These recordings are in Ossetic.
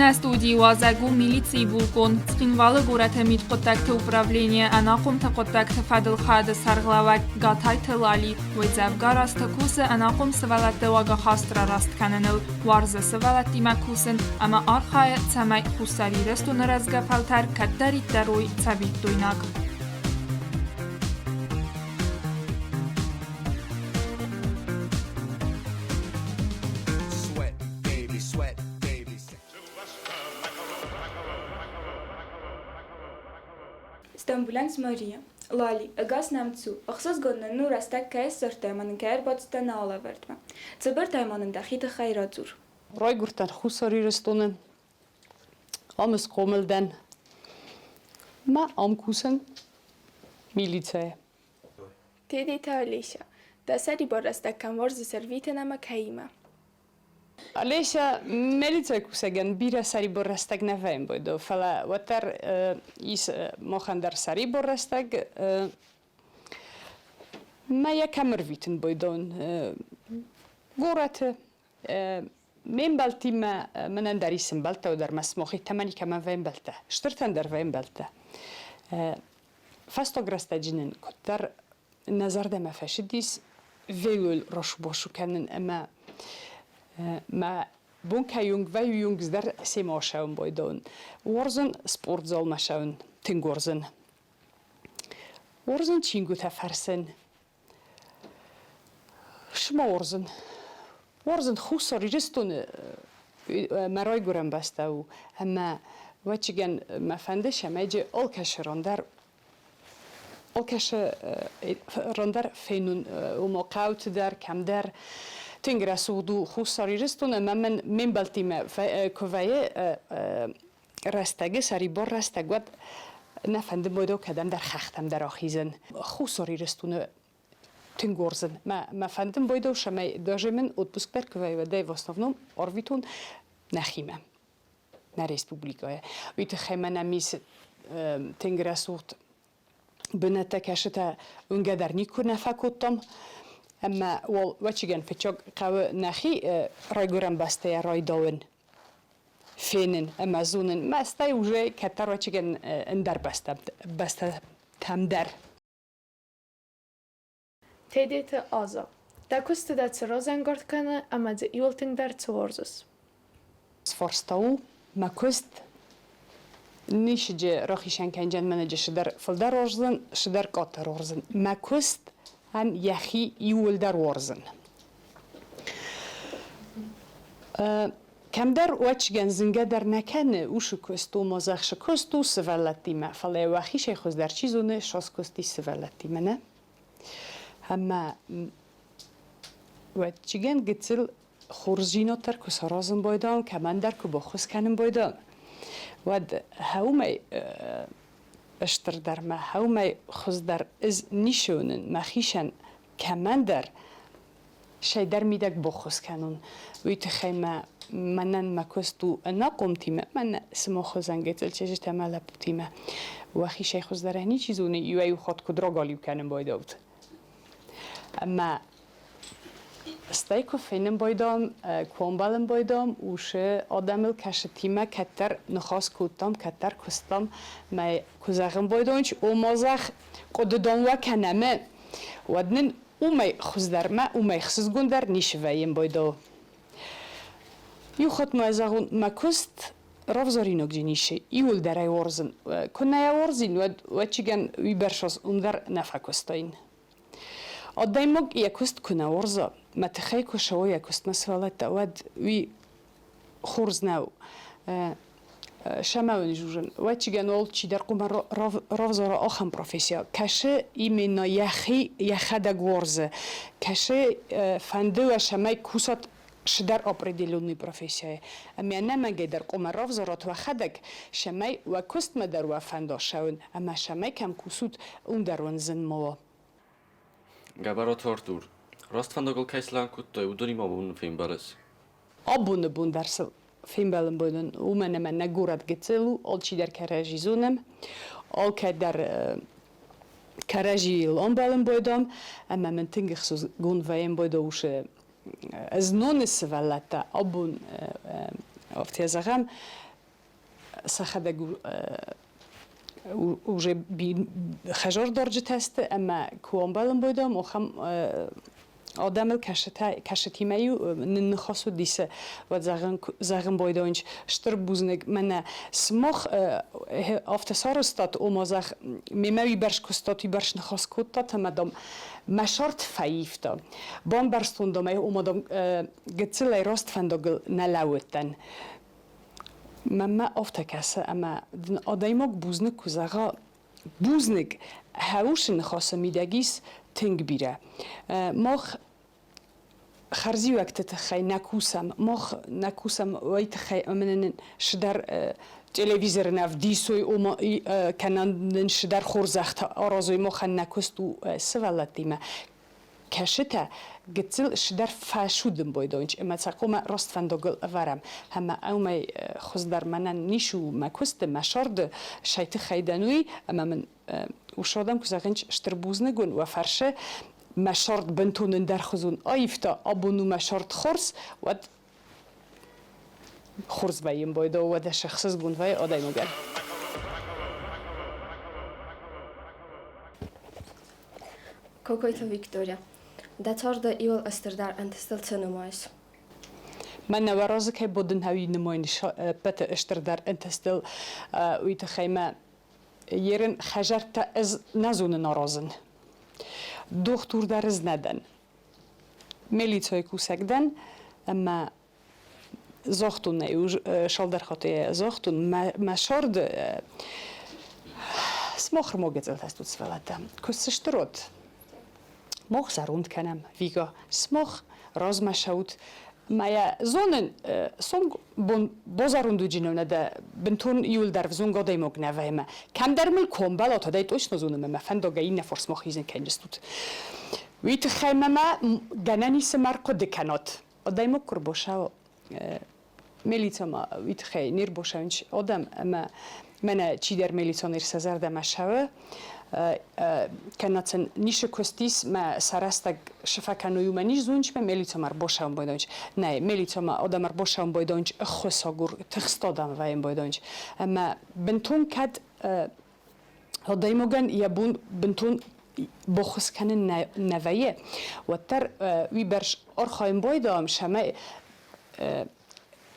Нӕ студийы уазӕг у милицийы булкъон, Цхинвалы горӕты мидхъуыддӕгты управленийы ӕнахъомты хъуыддӕгты фӕдыл хайады сӕргълӕууӕг Гатайты Лали. Уый дзӕвгар азты кусы ӕнахъом сывӕллӕтты уагахаст рараст кӕныныл, уарзы сывӕллӕттимӕ кусын ӕмӕ архайы, цӕмӕй Хуссар Ирыстоны рӕзгӕ фӕлтӕр кӕддӕриддӕр уой цӕвиттойнаг. Стамбулӕн Мария. Лали, ӕгас нӕм цу. Ӕхсызгон нын у рӕстӕг кӕй ссардтай ӕмӕ нын кӕй ӕрбацыдтӕ нӕ алӕвӕрдмӕ. Цыбыртӕй ма нын дӕхи тыххӕй радзур. Райгуырдтӕн Хуссар Ирыстоны. Ам схъомыл дӕн. Мӕ ам кусын милицӕйы. Тедеты Олеся, дӕ сӕрибар рӕстӕг кӕм уарзыс ӕрвитын ӕмӕ кӕимӕ? Олеся, милицӕйы кусӕгӕн бирӕ сӕрибар рӕстӕг нӕ вӕййы, фӕлӕ уӕддӕр ис махӕн дӕр сӕрибар рӕстӕг. Мӕ йӕ кӕм ӕрвитын байдон? Горӕты. Ме мбӕлттимӕ мӕнӕн дӕр ис ӕмбӕлттӕ, дӕр мӕ смохи тӕмӕн кӕмӕн вӕмбӕлттӕ, стыртӕн дӕр вӕмбӕлттӕ. Фӕстаг рӕстӕджы нын куыддӕр нӕ зӕрдӕмӕ фӕсидис велойыл росбосу кӕнын ӕмӕ мӕ бон кӕйонг вӕййонг дӕр семӕ ацӕуын байдон. Уарзын спортзалмӕ цӕуын, тынг уарзын. Уарзын чингуытӕ фӕрсын. Цы уарзын? Уарзын Хуссар Ирыстоны мӕ райгуырӕн бӕстӕ у ӕмӕ ӕвӕццӕгӕн мӕ фӕнды, цӕмӕй дзы алкӕцы ран дӕр алкӕцы ран дӕр фенон, ома хъӕуты дӕр, кӕмдӕр. Тынг рӕсугъд у Хуссар Ирыстон ӕмӕ мӕн ме мбӕлттимӕ куы вӕййы рӕстӕги, сӕрибар рӕстӕг, уӕд нӕ фӕнды модо кӕдӕмдӕр хӕхтӕм дӕр ахизын. Хуссар Ирыстоны тынг уарзын. Мӕ фӕндын бойдау, цӕмӕй даже мын отпуск дӕр куы вӕййы, уӕдӕй в основном арвитон нӕхимӕ, нӕ республикӕйы. Уый тыххӕй мӕнӕ ис тынг рӕсугъд бынӕттӕ, кӕсытӕ уынгӕ дӕр никуы нӕ фӕкодтам. Ӕмӕ уал вӕччигӕн фыццаг хъӕуы нӕхи райгуырӕн бӕстӕйӕ райдауын. Фенын ӕмӕ зонын, мӕ стӕй уже кӕддӕр вӕччигӕн ӕндӕр бӕстӕтӕм дӕр. Тедеты Аза. Дӕ куысты дӕ цы разӕнгард кӕны ӕмӕ дзы иуыл тынгдӕр цы уарзыс? Сфарста у мӕ куыст нисыджы рахицӕн кӕнджын мӕнӕджы цыдӕр фылдӕр уарздзӕн, цыдӕр къаддӕр уарздзӕн. Мӕ куыст ӕн йӕхи иууылдӕр уарзын. Кӕмдӕр уӕчгӕн зынгӕ дӕр нӕ кӕны усы куыст, ома зӕххы куыст у сывӕллӕттимӕ, фӕлӕ уӕхицӕй хуыздӕр чи зоны, сос куыст ис сывӕллӕттимӕ, нӕ? Ӕмӕ уӕдчигӕн гыццыл хорздзинад дӕр куы саразын байдайон, кӕмӕндӕр куы баххуыс кӕнын байдайон, уӕд хӕумӕй стырдӕр мӕ хӕумӕй хуыздӕр ӕз ницы уынын мӕхицӕн кӕмӕндӕр сӕйдӕр мидӕг баххуыс кӕнон. Уый тыххӕй мӕ мӕнӕн мӕ куыст у ӕнахъомтимӕ, мӕнӕ цыма хуызӕн гыццыл чызджытӕ мӕ лӕппутимӕ. Уӕхицӕй хуыздӕрӕй ничи зоны, иуӕй-иу хатт куыд рагалиу кӕнын байдӕут. Ӕмӕ стӕй куы фенын байдам, куы ӕмбӕлын байдам, уыцы адӕмыл кӕсытимӕ кӕддӕр ныхас кодтам, кӕддӕр куыстам, мӕ куы зӕгъын байдон, ома зӕгъ, хъуыдыдон уӕ кӕнӕм, уӕд нын уымӕй хуыздӕрмӕ, уымӕй ӕхсызгондӕр ницы вӕййын байдал. Иу хатт ма зӕгъон, мӕ куыст Равзаринаг ницы, иуылдӕр ӕй уарзын. Куы нӕ йӕ уарзин, уӕд ӕвӕццӕгӕн уыйбӕрц уым дӕр нӕ фӕкуыстаин. Адӕймаг йӕ куыст куы нӕ уарза, мӕ тыхӕй куы цӕуа йӕ куыстмӕ сывӕллӕттӕ, уӕд уый хорз нӕу. Сӕмӕ уын зурын, ӕвӕццӕгӕн уал чидӕр хъуамӕ равзара ахӕм профессия, кӕсы именно йӕхи йӕхӕдӕг уарзы, кӕсы фӕнды уӕ, цӕмӕй кусат цыдӕр определенный профессияйы. Ӕмӕ ӕнӕмӕнгӕй дӕр хъуамӕ равзарат уӕхӕдӕг, цӕмӕй уӕ куыстмӕ дӕр уӕ фӕнда цӕуын ӕмӕ цӕмӕй кӕм кусут, уым дӕр уын зын ма уа. Гӕбӕраты Артур, раст фӕндагыл кӕй слӕн кодтай, уыдонимӕ абон фембӕлыс? Абоны бон дӕр сыл фембӕлын бон уымӕн ӕмӕ нӕ горӕт гыццыл у, алчидӕр кӕрӕдзи зонӕм, алкӕддӕр кӕрӕдзийыл ӕмбӕлын байдам, ӕмӕ мын тынг ӕхсызгон вӕййын байдо уыцы зноны сывӕллӕттӕ абон афтӕ зӕгъӕм, сӕхӕдӕг уже хӕзордарджытӕ сты ӕмӕ куы ӕмбӕлын байдам, ахӕм адӕмыл кӕсытимӕ-иу нынныхас уыдис, уӕд зӕгъын байдайынц, стыр бузныг, мӕнӕ сымах афтӕ сарӕзтат, ома зӕгъ, мемӕ уыйбӕрц куыстат, уыйбӕрц ныхас кодтат ӕмӕ, дам, мӕ сӕрт фӕивта. Бамбӕрстон, дам ӕй, ома, дам, гыццылӕй раст фӕндагыл нӕ лӕууыдтӕн. Мӕнмӕ афтӕ кӕсы, ӕмӕ дын адӕймаг бузныг куы зӕгъа, бузныг, хӕусы ныхасы мидӕг ис тынг бирӕ. Мах хӕрзиуӕгты тыххӕй нӕ кусӕм, мах нӕ кусӕм уый тыххӕй ӕмӕ нын цыдӕр телевизоры нӕ вдисой, ома кӕнӕ нын цыдӕр хорзӕхтӕ аразой, махӕн нӕ куыст у сывӕллӕттимӕ. Кӕсытӕ, гыццыл цыдӕр фӕсудын байдайынц ӕмӕ сӕ хъуамӕ раст фӕндагыл ӕвӕрӕм. Ӕмӕ уымӕй хуыздӕр мӕнӕн ницы у мӕ куысты, мӕ сӕрды, сӕй тыххӕй дӕн уый, ӕмӕ мын усадӕм куы зӕгъынц, стыр бузныг уын уӕ фӕрсы, мӕ сӕрд бынтон ӕндӕрхуызон аивта, абон у мӕ сӕрд хорз, уӕд хорз вӕййын байдау, уӕдӕ сӕхсызгон вӕййы адӕймагӕн. Кокойты Виктория. Дӕ царды иуыл стырдӕр ӕнтыстыл цы нымайыс? Мӕн нӕ разы кӕй бодын хауи нымайын ӕппӕты стырдӕр ӕнтыстыл, уый тыххӕй мӕ ерын хӕзӕрттӕ ӕз нӕ зонын аразын. Дохтур дӕр ӕз нӕ дӕн. Милицӕйы кусӕг дӕн ӕмӕ загътон ӕй, цалдӕр хатты загътон, мӕ сӕрды сымах ӕрмагӕдзӕлтӕ сывӕллӕттӕ, куы сыстырот, мах зӕронд кӕнӕм, Вига, сымах размӕ цӕут. Мӕ йӕ зонын, сом бон базӕронд уыджынау нӕ дӕ бынтон иуылдӕр взонг адӕймаг нӕ вӕййы. Кӕмдӕр мыл куы ӕмбӕлат, уӕд ӕй точно зонын ӕмӕ мӕ фӕндагӕй иннӕ фарсмӕ хизын кӕндзыстут. Уый тыххӕй мӕ мӕ гӕнӕн ис ӕмӕ ӕрхъуыды кӕнат. Адӕймаг куы рбацӕуы милицӕмӕ, уый тыххӕй не рбацӕуынц адӕм ӕмӕ мӕнӕ чидӕр милиционер сӕ зӕрдӕмӕ цӕуы, кӕнӕ сын ницы куыст ис, мӕ сӕ рӕстӕг цы фӕкӕной, уымӕ низ зонынц, мӕ милицӕмӕ ӕрбацӕуын байдайынц. Нӕй, милицӕмӕ адӕм ӕрбацӕуын байдайынц ӕххуысагур, тыхст адӕм вӕййын байдайынц. Ӕмӕ бынтон кӕд адӕймагӕн йӕ бон бынтон баххуыс кӕнын нӕ вӕййы, уӕддӕр уыйбӕрц архайын байдайӕм, цӕмӕй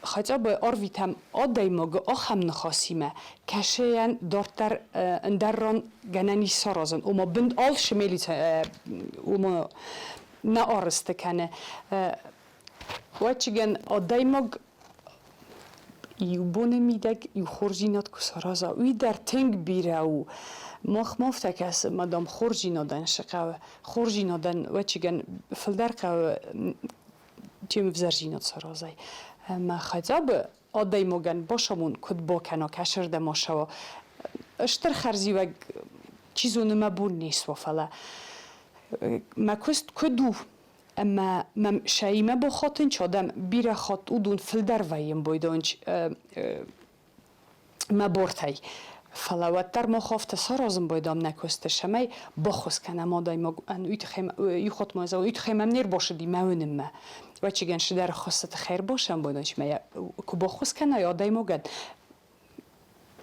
хотя бы арвитӕм адӕймагы ахӕм ныхасимӕ, кӕцыйӕн дарддӕр ӕндӕр ран гӕнӕн ис саразын, ома бын алцы милицӕ ома нӕ арӕзты кӕны. Ӕвӕццӕгӕн адӕймаг Иу боны мидӕг иу хорздзинад куы сараза, уый дӕр тынг бирӕ у. Махмӕ афтӕ кӕсы, ӕмӕ, дам, хорздзинадӕн цы хъӕуы? Хорздзинадӕн, ӕвӕццӕгӕн, фылдӕр хъӕуы, чем ӕвзӕрдзинад саразай. Ӕмӕ хотя бы адӕймагӕн басамон, куыд бакӕна, кӕсырдӕм ацӕуа. Стыр хӕрзиуӕг, чи зоны, мӕ бон не суа, фӕлӕ мӕ куыст куыд у, Ӕмӕ мӕм сӕимӕ бахатынч адӕм бирӕ хатт уыдон фылдӕр вӕййын байдайынц мӕ бортӕй. Фӕлӕ уӕддӕр мах афтӕ саразын байдам нӕ куысты, цӕмӕй баххуыс кӕнӕм адӕймагӕн, уый тыххӕй иу хатт ма зӕгъон, уый тыххӕй мӕм не рбацыди мӕ уынынмӕ. Ӕвӕццӕгӕн цыдӕр ӕххуысы тыххӕй ӕрбацӕуын байдайынц мӕ куы баххуыс кӕнай адӕймагӕн,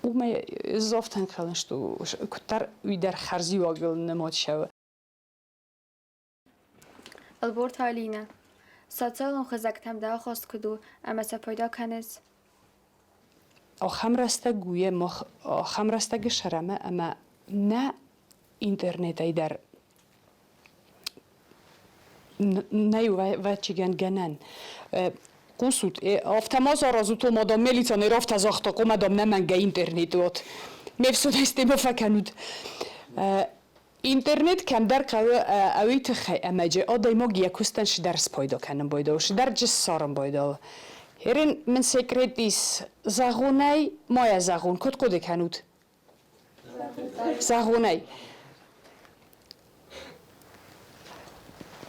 уымӕй ӕз афтӕ ӕнхъӕлын, что куыддӕр уый дӕр хӕрзиуӕгыл нымад цӕуы. Ӕлборты Алинӕ, социалон хызӕгтӕм дӕ ахаст куыд у ӕмӕ сӕ пайда кӕныс? Ахӕм рӕстӕг у е мах ахӕм рӕстӕги сӕрӕмӕ ӕма нӕ интернетӕй дӕр нӕй вӕччигӕн гӕнӕн. Хъусут, афтӕ ма саразут, ома, дам, милиционер афтӕ загъта, ома, дам, нӕмӕнгӕ интернет уӕд. Ме фсонӕй стемӕ фӕкӕнут. Интернет кӕмдӕр хъӕуы ӕуый тыххӕй ӕмӕ джы адӕймаг йӕ куыстӕн сыдӕр спайда кӕнын байдауы, сыдӕр джы ссарын байдауы. Ерын мын секрет ис, зӕгъон ӕй, ма йӕ зӕгъон, куыд хъуыды кӕнут? Зӕгъон ӕй.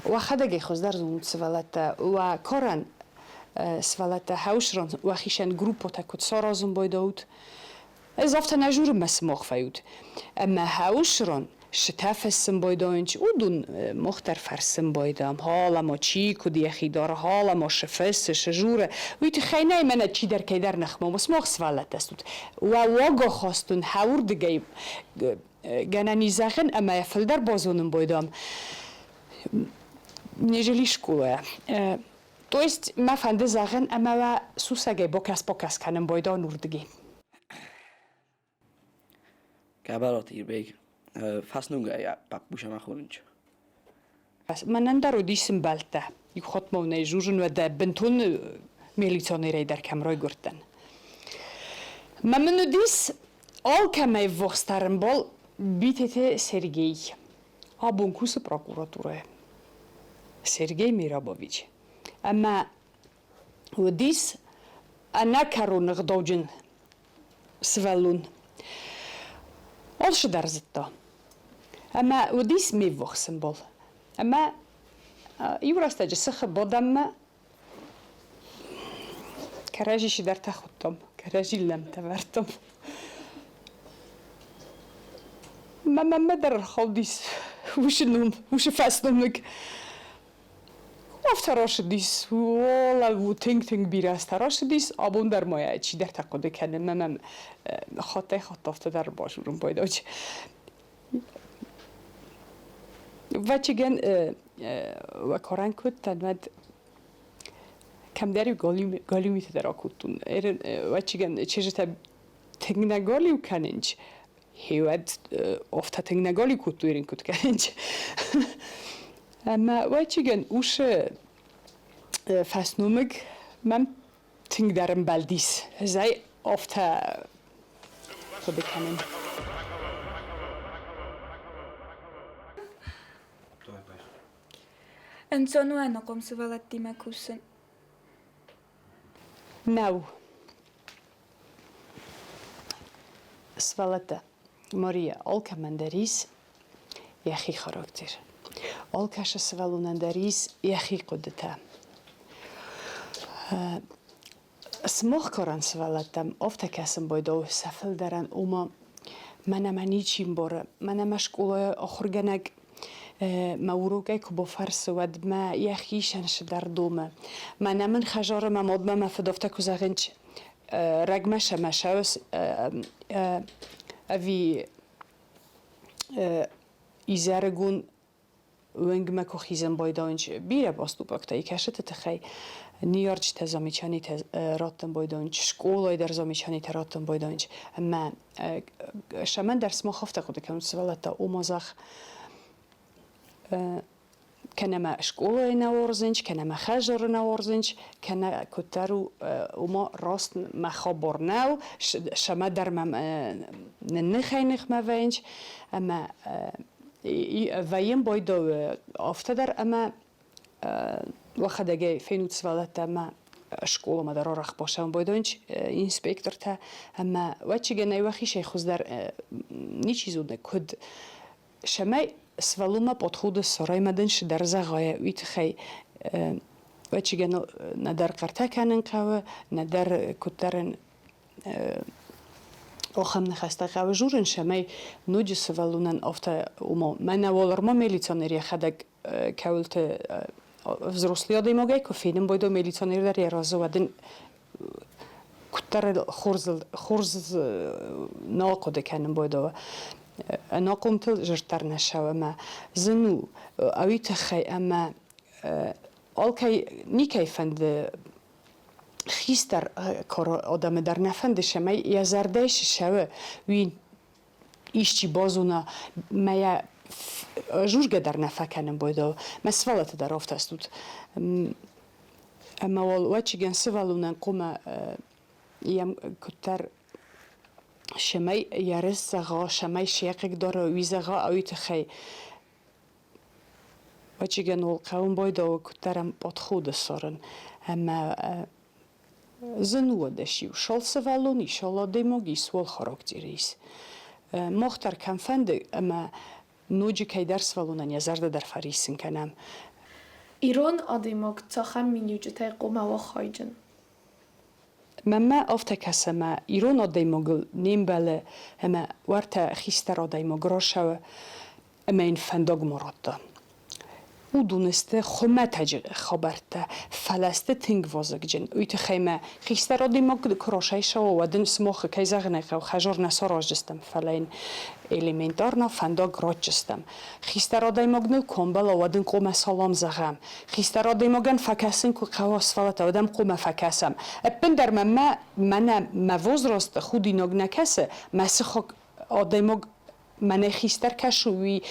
Уӕхӕдӕг ӕй хуыздӕр зонут, сывӕллӕттӕ, уӕ карӕн сывӕллӕттӕ хӕусрон уӕхицӕн группӕтӕ куыд саразын байдаут. Ӕз афтӕ нӕ журын мӕ сымах фӕут. Ӕмӕ хӕусрон сытӕ фӕссын байдайынч, уыдон мах дӕр фӕрсын байдам, халамо чи куыд йӕхи дары, халамо шы фыссы, шы журы. Уый тыххӕй нӕй мӕнӕ чидӕр кӕйдӕр ныхмӕ, сымах сывӕллӕттӕ стут. Уӕ уагахаст уын хӕуырдыгӕй гӕнӕн и зӕгъын ӕмӕ йӕ фылдӕр базонын байдам, нежели школайӕ. То есть мӕ фӕнды зӕгъын ӕмӕ уӕ сусӕгӕй бакӕс-бакӕс кӕнын байдан уырдыги. Гӕбӕраты Ирбег фӕсномгӕй Баббусӕмӕ хонынч. Мӕнӕн дӕр уыдис ӕмбӕлттӕ. Иу хатт ма уын ӕй жужын уӕдӕ бынтон милиционерӕй дӕр кӕм райгуырдтӕн. Мӕ мын уыдис алкӕмӕй ввахсдӕр ӕмбал Битеты Сергей. Абон кусы прокуратурӕйы. Сергей Мирабович. Ӕмӕ уыдис ӕнӕкӕрон ӕгъдауджын сывӕллон. Алцыдӕр зыдта. Ӕмӕ уыдис ме ввахс ӕмбал. Ӕмӕ иу рӕстӕджы сыхы бадӕнмӕ кӕрӕдзи цыдӕртӕ хуыдтам, кӕрӕдзи лӕмтӕ вӕрдтам. Мӕ мамӕ дӕр ӕрхаудис уыцы ном, уыцы фӕсномыг. Афтӕ рацыдис, уӕлӕ тынг-тынг бирӕ азтӕ рацыдис, абон дӕр ма йӕ чидӕртӕ хъуыды кӕны мӕ мӕм хаттӕй-хатт афтӕ дӕр базурын байдайы. Вӕччигӕн уӕ кодтан, уӕд кӕмдӕр галиу митӕ дӕр акодтон. Вӕччигӕн чызджытӕ тынг нӕ галиу кӕнынц, Хеуӕд афтӕ тынг нӕ галиу кодтой куыд кӕнынц. Ӕмӕ вӕччигӕн усы фӕсномыг мӕм тынгдӕр ӕмбӕлдис. Ӕз ӕй афтӕ хъуыды кӕнын. Ӕнцон у ӕнахъом сывӕллӕттимӕ кусын? Нӕу. Сывӕллӕттӕ, Мария, алкӕмӕн дӕр ис йӕхи характер. Алкӕцы сывӕллонӕн дӕр ис йӕхи хъуыдытӕ. Сымах карӕн сывӕллӕттӕм афтӕ кӕсын байдауы сӕ фылдӕрӕн, ома мӕнӕ мӕ ничи мбары, мӕнӕ мӕ скъолайы ахуыргӕнӕг мӕ урокӕй куы бафӕрсы, уӕд мӕ йӕхицӕн цыдӕр домы. Мӕнӕ мын хӕдзары мӕ мадмӕ мӕ фыд афтӕ куы зӕгъынц, рӕгмӕ сӕ мӕ сӕуыс ӕви изӕрыгон уынгмӕ куы хизын байдайынц, бирӕ поступоктӕ кӕсыты тыххӕй ныййарджытӕ замечанитӕ раттын байдайынц, скъолайы дӕр замечанитӕ раттын байдайынц. Ӕмӕ сӕмӕн дӕр сымах афтӕ хъуыды кӕнут, сывӕллӕттӕ, ома зӕгъ, кӕнӕ мӕ скъолайы нӕ уарзынц, кӕнӕ мӕ хӕдзары нӕ уарзынц, кӕнӕ куыддӕр у, ома раст мӕ хабар нӕу, сӕмӕ дӕр мӕм нынныхӕй-ныхмӕ вӕййынц. Ӕмӕ вӕййын байдауы афтӕ дӕр, ӕмӕ уӕхӕдӕгӕй фенут сывӕллӕттӕ ӕмӕ скъоламӕ дӕр арӕх бацӕуын байдайынц инспектортӕ ӕмӕ уӕччигӕнӕй уӕхицӕй хуыздӕр ничи зоны, куыд цӕмӕй сывӕллонмӕ подходы сӕрӕй дын цыдӕр зӕгъай, уый тыххӕй уӕччигӕн нӕдӕр хъӕртӕ кӕнын хъӕуы, нӕдӕр куыддӕр ын ахӕм ныхӕстӕ хъӕуы журын, цӕмӕй ноджы сывӕллонӕн афтӕ ома мӕнӕ уӕларвмӕ милиционер йӕхӕдӕг кӕуылты взрослый адӕймагӕй куы фенын байдой милиционер дӕр йӕ разы, уӕд ын куыддӕр хорз нал хъуыды кӕнын байдауа. Ӕнахъомтыл зырддӕр нӕ цӕуы ӕмӕ зын у уый тыххӕй ӕмӕ алкӕй никӕй фӕнды. Хистӕр кары адӕмы дӕр нӕ фӕнды, цӕмӕй йӕ зӕрдӕйы цы цӕуы, уый исчи базона, мӕ йӕ жужгӕ дӕр нӕ фӕкӕнын байдайы. Мӕ сывӕллӕтты дӕр афтӕ стут. Ӕмӕ уал уӕччыгӕн сывӕллонӕн хъуамӕ йӕм куыддӕр цӕмӕй йӕ рыст зӕгъа, цӕмӕй се хъыгдара, уый зӕгъа, уый тыххӕй Ӕвӕццӕгӕн уыл хъӕуын байдауы куыддӕр ӕм подходы цӕрын ӕмӕ зын у ӕдас-иу. Шал сывӕллон ис, шал адӕймаг ис, уал характер ис. Мах дӕр кӕм фӕнды ӕмӕ ноджы кӕйдӕр сывӕллонӕн йӕ зӕрдӕ дӕр фӕриссын кӕнӕм. Ирон адӕймаг цахӕм миниуджытӕй хъуамӕ уа хайджын? Мӕнмӕ афтӕ кӕсы, ӕмӕ ирон адӕймагыл не мбӕлы ӕмӕ уӕртӕ хистӕр адӕймаг рацӕуы ӕмӕ йын фӕндаг ма радта. Уыдон сты хуымӕтӕджы хабӕрттӕ, фӕлӕ сты тынг вазыгджын. Уый тыххӕй мӕ хистӕр адӕймаг куы расайсӕуа, уӕд ын сымах, кӕй зӕгъын ӕй хъӕуы, хӕзар нӕ сараздзыстӕм, фӕлӕ йын элементарно фӕндаг ратдзыстӕм. Хистӕр адӕймаг ныл куы ӕмбӕла, уӕд ын хъуамӕ салам зӕгъӕм. Хистӕр адӕймагӕн фӕкӕсын куы хъӕуа, сфӕлӕ уӕд ӕм хъуамӕ фӕкӕсӕм. Ӕппындӕр мӕнмӕ мӕнӕ мӕ возраст худинаг нӕ кӕсы, мӕ сыхаг адӕймаг мӕнӕй хистӕр кӕсы, уый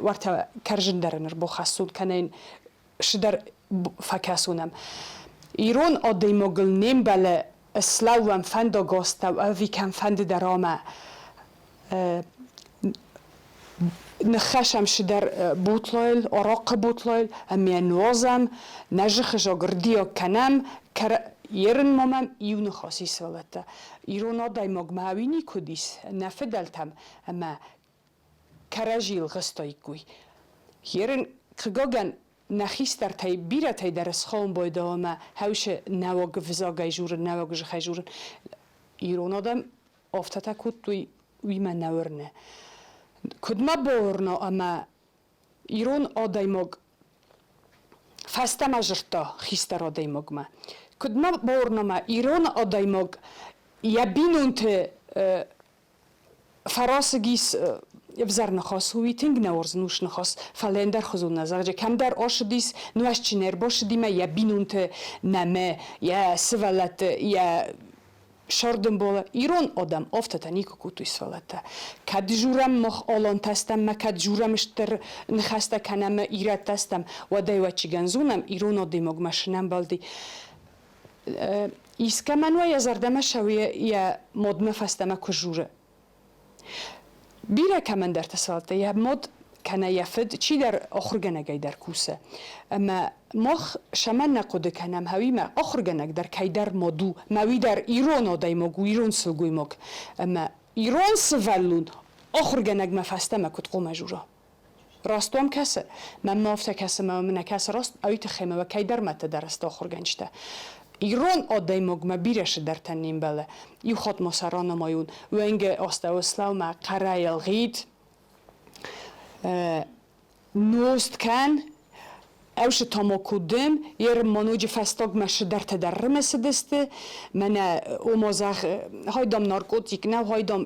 уӕртӕ кӕрзындӕрӕн ӕрбахӕссон кӕнӕ йын цыдӕр фӕкӕсон ӕм. Ирон адӕймагыл не мбӕлы слӕууӕм фӕндагастӕу ӕви кӕмфӕнды дӕр ӕмӕ ныххӕсӕм цыдӕр бутлойыл, арахъхъы бутлойыл ӕмӕ йӕ нуазӕм, нӕ зыхызаг ӕрдиаг кӕнӕм, ерын ма мӕм иу ныхас ис сывӕллӕттӕ. Ирон адӕймагмӕ ӕви никуыд ис нӕ фыдӕлтӕм ӕмӕ кӕрӕдзийыл лгъыстаиккой. Ерын, хъыгагӕн, нӕ хистӕртӕй бирӕтӕй дӕр схъомыл байдӕуа ӕмӕ хӕусы нӕуӕг ӕвзагӕй дзурын, нӕуӕг дзыхӕй дзурын. Ирон адӕм афтӕтӕ кодтой, уый мӕ нӕ уырны. Куыд мӕ бауырна ӕмӕ ирон адӕймаг фӕстӕмӕ дзырдта хистӕр адӕймагмӕ. Куыд мӕ бауырна ӕмӕ ирон адӕймаг йӕ бинонты фӕрасыг ис ӕвзӕр ныхас, уый тынг нӕ уарзын ус ныхас, фӕлӕ ӕндӕрхуызон нӕ зӕгъджы кӕмдӕр ацыдис, нуӕзтджын ӕрбацыдимӕ йӕ бинонты нӕмы, йӕ сывӕллӕтты, йӕ сӕрдымболы. Ирон адӕм афтӕтӕ никуы кодтой сывӕллӕттӕ. Кӕд дзурӕм мах алантӕ стӕм мӕ кӕд дзурӕм стыр ныхӕстӕ кӕнӕм ирӕттӕ стӕм, уӕд ӕй уӕччигӕн зонӕм, ирон адӕймагмӕ сынӕмбӕлди. Искӕмӕн уа йӕ зӕрдӕмӕ цӕуы йӕ модмӕ фӕстӕмӕ куы дзуры. Бирӕ кӕмӕндӕрты сывӕллӕттӕ йӕ мод кӕнӕ йӕ фыд чидӕр ахуыргӕнӕгӕй дӕр кусы. Ӕмӕ мах цӕмӕн нӕ хъуыды кӕнӕм, уыимӕ ахуыргӕнӕг дӕр кӕйдӕр мод у, мӕ уый дӕр ирон адӕймаг у, ирон сылгоймаг. Ӕмӕ ирон сывӕллон ахуыргӕнӕгмӕ фӕстӕмӕ куыд хъуамӕ дзура? Раст уӕм кӕсы? Мӕнмӕ афтӕ кӕсы, мӕ мын нӕ кӕсы раст, ӕви тыххӕй мӕ кӕйдӕр мӕтты дӕр сты ахуыргӕнджытӕ. Ирон адӕймагмӕ бирӕ цыдӕртӕ не мбӕлы. Иу хатт ма сӕ ранымайон. Уӕнгӕ астӕуыслаумӕ хъӕрӕй ӕлгъит, нозт кӕн, ӕвсы тамако дым, йе ма ноджы фӕстагмӕ цыдӕртӕ дӕр рымысыдысты. Мӕнӕ ома зӕгъ, хайдам наркотик нӕу, хайдам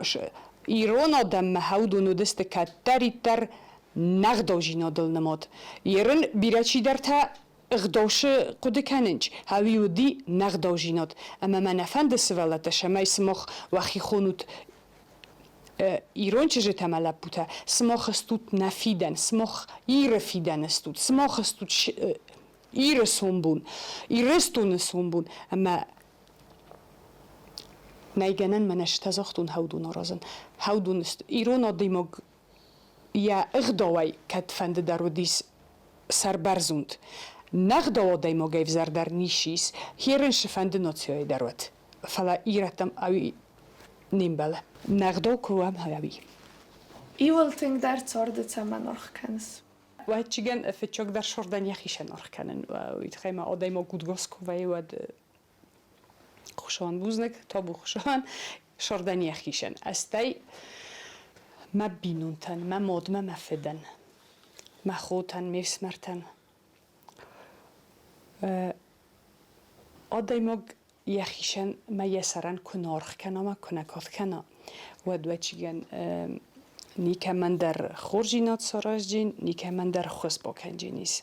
Ирон адӕммӕ хӕудон уыдысты кӕддӕриддӕр нӕгъдаудзинадыл нымад. Ерын бирӕ чидӕртӕ ӕгъдаусы хъуыды кӕнынц, ӕви уыди нӕгъдаудзинад. Ӕмӕ мӕ нӕ фӕнды сывӕллӕттӕ, цӕмӕй сымах уӕхи хонут ирон чызджытӕ ӕмӕ лӕппутӕ, сымах стут нӕ фидӕн, сымах Иры фидӕн стут, сымах стут Иры сомбон, Ирыстоны сомбон. Ӕмӕ Нӕй гӕнӕн мӕнӕ стӕ загътон хӕудон аразын. Хӕудон ирон адӕймаг йӕ ӕгъдауӕй кӕдфӕнды дӕр уыдис сӕрбӕрзонд. Не гъдау адӕймагӕй ӕвзӕрдӕр ницы ис, херын цыфӕнды нацийӕ дӕр уӕд. Фӕлӕ ирӕттӕм ӕви не мбӕлы. Не гъдау куы уӕм ӕви. Иуыл тынгдӕр царды цӕмӕн аргъ кӕныс? Уӕдчигӕн фыццагдӕр сордӕн йӕхицӕн аргъ кӕнын. Уый тыххӕй ма адӕймаг удгос куы вӕййы, уӕд Хуыцауӕн бузныг, табу Хуыцауӕн, сордӕн йӕхицӕн. Ӕстӕй мӕ бинонтӕн, мӕ модмӕ, мӕ фыдӕн, мӕ хотӕн, ме фсымӕртӕн. Адӕймаг йӕхицӕн мӕ йӕ сӕрӕн куы нӕ аргъ кӕна ӕмӕ куы нӕ кад кӕна, уӕд уӕчигӕн никӕмӕн дӕр хорздзинад сараздзӕн, никӕмӕн дӕр ӕххуыс бакӕндзӕнис.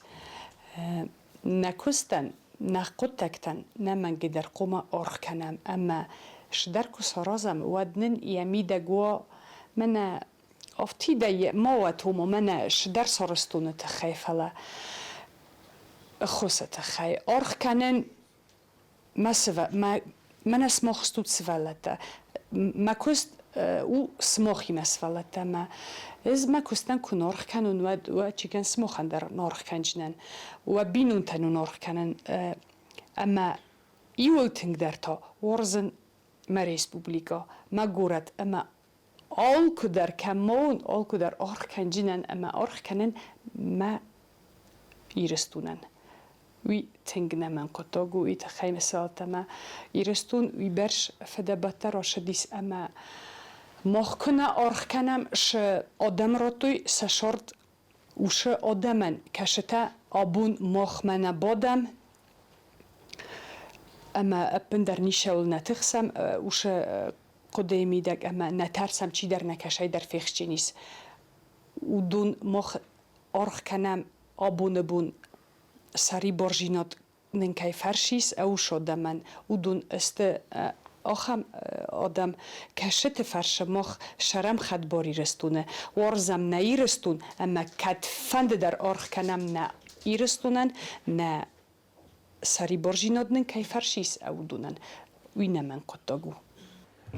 Нӕ куыстӕн. Нӕ хъуыддӕгтӕн нӕмӕнгӕйдӕр хъуамӕ аргъ кӕнӕм ӕмӕ цыдӕр куы саразӕм, уӕд нын йӕ мидӕг уа мӕнӕ афтидӕй ма уӕт, ома мӕнӕ цыдӕр сарӕзтоны тыххӕй, фӕлӕ ӕххуысы тыххӕй. Аргъ кӕнын мӕ мӕ мӕнӕ сымах стут сывӕллӕттӕ. Мӕ куыст у сымахимӕ сывӕллӕттӕ ӕмӕ ӕз мӕ куыстӕн куы наргъ кӕнон, уӕд уӕ чигӕн сымахӕн дӕр наргъ кӕнджынӕн, уӕ бинонтӕн уын аргъ кӕнын ӕмӕ иуыл тынгдӕр та уарзын мӕ республикӕ, мӕ горӕт ӕмӕ алкуыдӕр кӕм ма уон, алкуыдӕр аргъ кӕнджынӕн ӕмӕ аргъ кӕнын мӕ Ирыстонӕн. Уый тынг нӕмӕн хъуыддаг у, уый тыххӕй мысалт ӕмӕ Ирыстон уыйбӕрц фыдӕбӕттӕ рацыдис ӕмӕ мах куы нӕ аргъ кӕнӕм, цы адӕм радтой сӕ цард уыцы адӕмӕн, кӕцытӕ абон махмӕ нӕ бадӕм ӕмӕ ӕппындӕр ницӕуыл нӕ тыхсӕм, уыцы хъуыдыйы мидӕг ӕмӕ нӕ тӕрсӕм, чидӕр нӕ кӕцӕйдӕр фехсджынис. Уыдон мах аргъ кӕнӕм абоны бон сӕрибардзинад нын кӕй фӕрсис ӕвус адӕмӕн, уыдон сты ахӕм адӕм, кӕцыты фӕрцы мах сӕрӕм хӕдбар Ирыстоны, уарзӕм нӕ Ирыстон ӕмӕ кӕдфӕндыдӕр аргъ кӕнӕм нӕ Ирыстонӕн, нӕ сӕрибардзинад нын кӕй фӕрсис уыдонӕн, уый нӕмӕнг хъуыддаг у.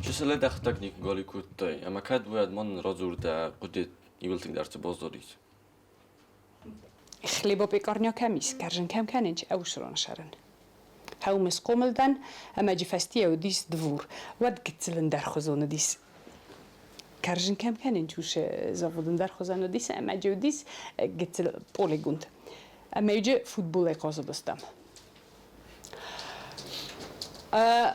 Чысылӕй дӕхӕдӕг никуы галиу кодтай, ӕмӕ кӕд уӕд ма нын радзур дӕ хъуыды иуыл тынгдӕр цы баззадис? Хлебопекарня кӕм ис, кӕрзын кӕм кӕнынч, ӕвсрон сӕрын. Хӕумӕ схъомыл дӕн, ӕмӕ джы фӕстийӕ уыдис двор. Уӕд гыццыл ӕндӕрхуызон уыдис. Кӕрзын кӕм кӕнынч, уыцы завод ӕндӕрхуызӕн уыдис, ӕмӕ джы уыдис гыццыл полигонд. Ӕмӕ иджы футболӕй хъазыдыстӕм.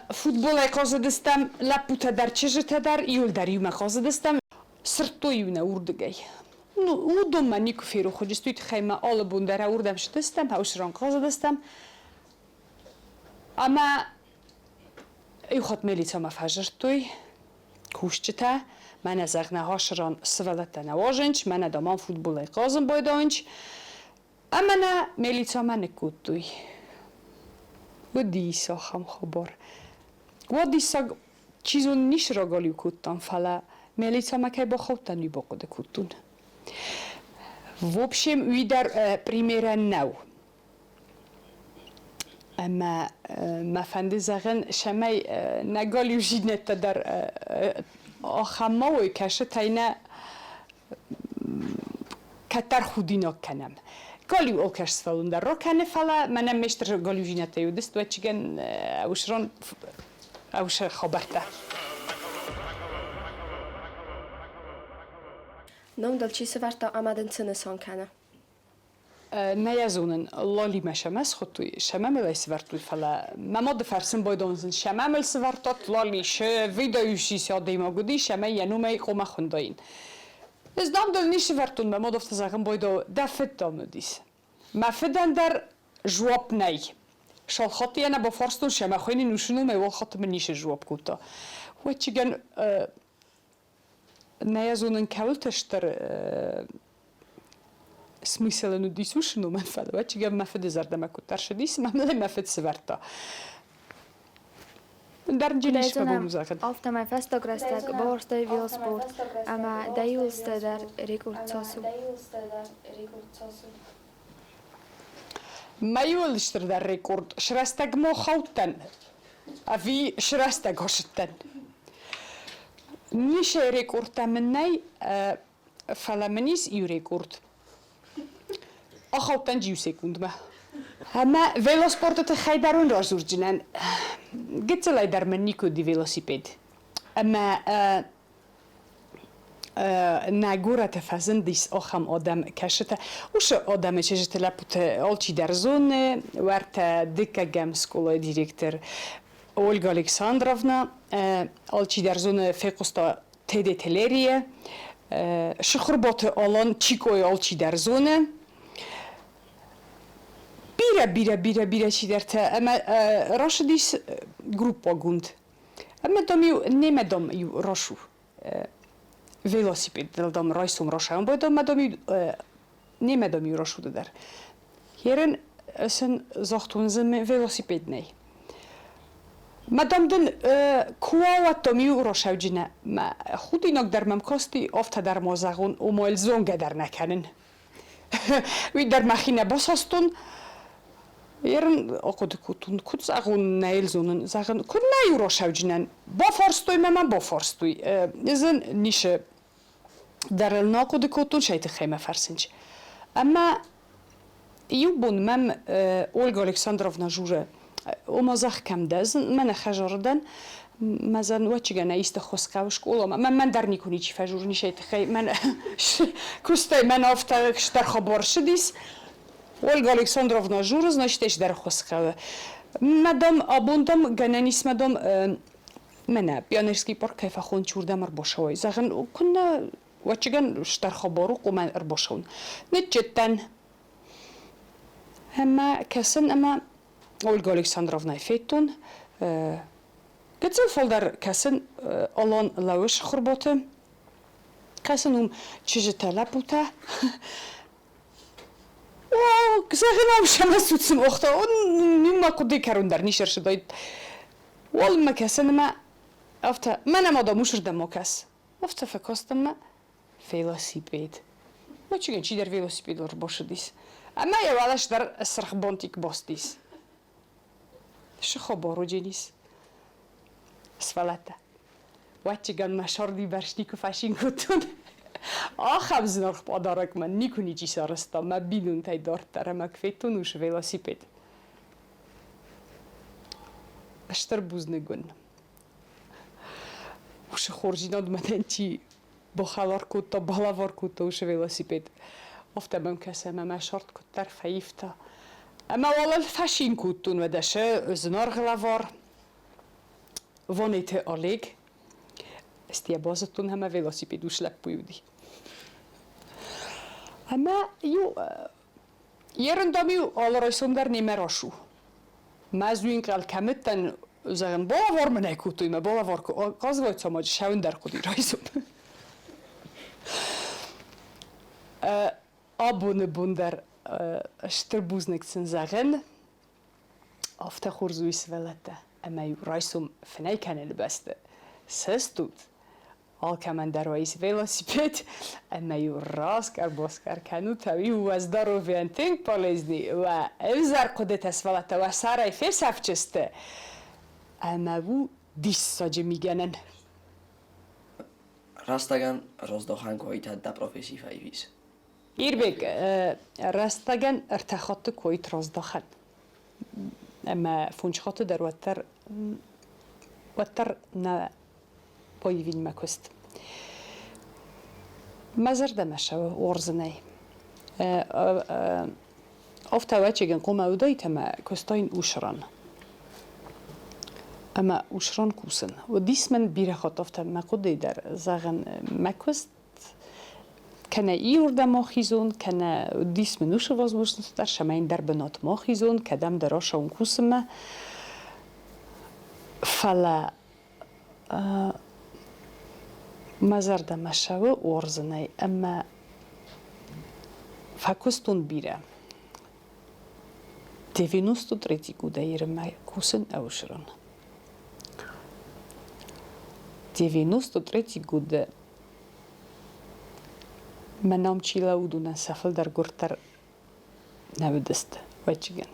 Футболӕй хъазыдыстӕм, лӕппутӕ дӕр, чызджытӕ дӕр, иуылдӕр иумӕ хъазыдыстӕм. Сырдтой-иу нӕ уырдыгӕй. Ну, уыдонмӕ никуы ферох уыдысты, уый тыххӕй ма алы бон дӕр уырдӕм цыдыстӕм, ӕвсрон хъазыдыстӕм. Ӕмӕ иу хатт милицӕмӕ фӕдзырдтой кусджытӕ, мӕнӕ зӕгъ нӕ хасыран сывӕллӕттӕ нӕ уазынч, мӕнӕ дам ам футболӕй хъазын байдайынч. Ӕмӕ нӕ милицӕмӕ ныккодтой. Уыдис ахӕм хабар. Уӕд диссаг, чи зоны, ницы рагалиу кодтам, фӕлӕ милицӕмӕ кӕй бахаудтӕн, уый бахъуыды кодтон. В общем, уый дӕр примерӕн нӕу. Ӕмӕ мӕ фӕнды зӕгъын, цӕмӕй нӕ галиудзинӕдтӕ дӕр ахӕм ма уой, кӕцытӕй нӕ кӕддӕр худинаг кӕнӕм. Галиу алкӕс сфӕлын дӕр ракӕны, фӕлӕ мӕнӕн ме стыр галиудзинӕдтӕй уыдысты, уӕдчигӕн ӕвсрон ӕвсы хабӕрттӕ. Ном дыл чи сӕвӕрдта ӕмӕ дын цы нысан кӕны? Нӕ йӕ зонын, Лолимӕ сӕмӕ схуыдтой, сӕмӕ мыл ӕй сӕвӕрдтой, фӕлӕ мӕ мады фӕрсын байдонзын, сӕмӕ мыл сӕвӕрдтат, Лоли, шы выдающийся адӕймаг уыдис ӕмӕ йӕ номӕй хъуамӕ хуындаин. Ӕз дам дыл не сӕвӕрдтон, мӕ мад афтӕ зӕгъын байдау, дӕ фыд дам уыдис. Мӕ фыдӕн дӕр жуапп нӕй. Шалхатты йӕ нӕ бафарстон, сӕмӕ хуыйнын уыцы номӕй уал хатты мын ницы жуапп кодта. Уӕдчигӕн нӕ йӕ зонын кӕуылты стыр смысл ын уыдис уыцы номӕн, фӕлӕ ӕвӕццӕгӕн мӕ фыды зӕрдӕмӕ куыддӕр ссыдис, ӕмӕ мыл ӕй мӕ фыд сӕвӕрдта. Ӕндӕр ницы фӕбон зӕгъын. Афтӕмӕй фӕстаг рӕстӕг бауарзтай велоспорт ӕмӕ дӕ иуылстӕ дӕр рекорд цас у? Мӕ иуыл стырдӕр рекорд срӕстӕгмӕ хаудтӕн ӕви срӕстӕг ацыдтӕн. Ницы рекордтӕ мын нӕй, фӕлӕ мын ис иу рекорд. Ахаудтӕн иу секундмӕ. Ӕмӕ велоспорты тыххӕй дӕр уын радзурдзынӕн. Гыццылӕй дӕр мын никуы уыди велосипед. Ӕмӕ нӕ горӕты фӕзындис ахӕм адӕм, кӕцытӕ уыцы адӕмы чызджыты лӕппуты алчидӕр зоны, уӕртӕ дыккӕгӕм скъолайы директор Ольга Александровна, алчидӕр зоны, фехъуыста Теде Телерийӕ, Сыхуырботы Алан Чикойы алчидӕр зоны. Бирӕ, бирӕ, бирӕ, бирӕ чидӕртӕ ӕмӕ рацыдис группагонд. Ӕмӕ дам-иу немӕ дам-иу рацу велосипедыл дам райсом рашайон бой дам, ӕмӕ дам-иу немӕ дам-иу рацу ды дӕр. Херен Сын загътон дзы велосипед нӕй. Мадам дын ку ауадтон иу росауджынӕ, мӕ худинаг дӕр мӕм касти, афтӕ дӕр ма зӕгъон, ома йыл зонгӕ дӕр нӕ кӕнын. Уый дӕр мӕхи нӕ басастон. Ерын ахъуыды кодтон, куыд зӕгъон, нӕ йыл зонын, зӕгъын, куыд нӕ иу росауджынӕн. Бафарстой мӕ, мӕ бафарстой. Ӕз ницы дӕр ыл нӕ ахъуыды кодтон, сӕй тыххӕй мӕ фӕрсынч. Ӕмӕ иу бон мӕм Ольга Александровна журы, ома зӕгъ кӕм дӕ, мӕнӕ хӕзары дӕн, мӕ зӕн уӕччыгӕнӕ исты хос хъӕуы скъоламӕ. Мӕн мӕн дӕр никуы ничи фӕжуры нисӕй тыххӕй. Мӕн куыстӕй мӕн афтӕ стӕр хабар ссыдис. Ольга Александровна журы, значит, ес дӕр хос хъӕуы. Мадам, абон дам гӕнӕн ис, мадам, мӕнӕ Пионерский парк кӕй фӕхонч, уырдӕм ӕрбацӕуай. Зӕгъын, куыннӕ Уӕччыгӕн стӕр хабар у, хъуамӕ ӕрбацӕуын. Ныджджыдтӕн. Ӕмӕ кӕсын ӕмӕ Ольга Александровнӕйы федтон. Гыццыл фылдӕр кӕсын Алан лӕууы сыхуырботы. Кӕсын уым чызджытӕ, лӕппутӕ. О, зӕгъын ам сӕмӕ суцын охта. Нимма хъуыды кӕрон дӕр не рцыдаид. Уалынмӕ кӕсын ӕмӕ афтӕ, мӕнӕ ма дам усырдӕм ма кӕс. Афтӕ фӕкастӕн мӕ велосипед. Мачигӕн чидӕр велосипедыл ӕрбацыдис. Ӕмӕ йӕ уӕлӕс дӕр сырх бантик бастис. Шы хабар уыдзӕнис? Сфӕлӕттӕ. Уӕдчигӕн мӕ сӕрди бӕрц никуы фӕцин кодтон. Ахӕм зынаргъ пъадарӕг мӕн никуы ничи сарӕзта мӕ бинонтӕй дарддӕр ӕмӕ куы федтон уыцы велосипед. Стыр бузныг уын. Уыцы хорздзинад мӕнӕн чи бахӕлар кодта, балӕвар кодта уыцы велосипед. Афтӕ мӕм кӕсы, ӕмӕ мӕ сӕрд куыддӕр фӕивта. Ӕмӕ уал ыл фӕцин кодтон, уӕдӕ сӕ зынаргъ лӕвар. Ванеты Олег. Ezt ilyen базыдтон, ӕмӕ велосипедус лӕппу уыди. Ӕмӕ иу Ерын дам-иу алы райсом дӕр немӕ рацу. Мӕ зуинкъӕл кӕмыдтӕн, зӕгъын, балӕвар мын ӕй кодтой, мӕ балӕвар оказывается, ма сӕуын дӕр хъуыди райсом. Абоны бон дӕр стыр бузныг сын зӕгъын, афтӕ хорз у сывӕллӕттӕ, ӕмӕ-иу райсом фынӕй кӕныны бӕсты сыстут, Алкӕмӕн дӕр уа ис велосипед, ӕмӕ-иу раскъӕр-баскъӕр кӕнут, ӕви уӕ здоровьейӕн тынг полезный, уӕ ӕвзӕр хъуыдытӕ сывӕллӕттӕ уӕ сӕрӕй фесӕфджысты, ӕмӕ у диссаджы мигӕнӕн. Рӕстӕгӕн раздахӕн куы уайтӕд дӕ професси фӕивис? Ирбег, рӕстӕгӕн ӕртӕ хатты койт раздахӕн. Ӕмӕ фондз хатты дӕр уӕддӕр уӕддӕр нӕ появинмӕ куыст. Мӕ зӕрдӕмӕ цӕуы уордзӕнӕй. Афтӕ ӕвӕццӕгӕн хъуамӕ уыдаид ӕмӕ куыстаин усран. Ӕмӕ усран кусын. Уыдис мын бирӕ хатт афтӕ мӕ хъуыдыйы дӕр, зӕгъын, мӕ куыст кӕнӕ иуырдӕм ахизон, кӕнӕ уыдис мын уыцы возможность дӕр, цӕмӕй ӕндӕр бынатмӕ ахизон, кӕдӕмдӕр ацӕуын кусынмӕ. Фӕлӕ Мӕ зӕрдӕмӕ цӕуы уордзӕнӕй ӕма фӕкустон бирӕ. 93 годӕй ирмӕ кусун ӕвзарун. 93 годы мӕ ном чи лӕудунӕн сӕ фулдӕр гурддӕр нӕ уыдысты, ӕвӕццӕгӕн.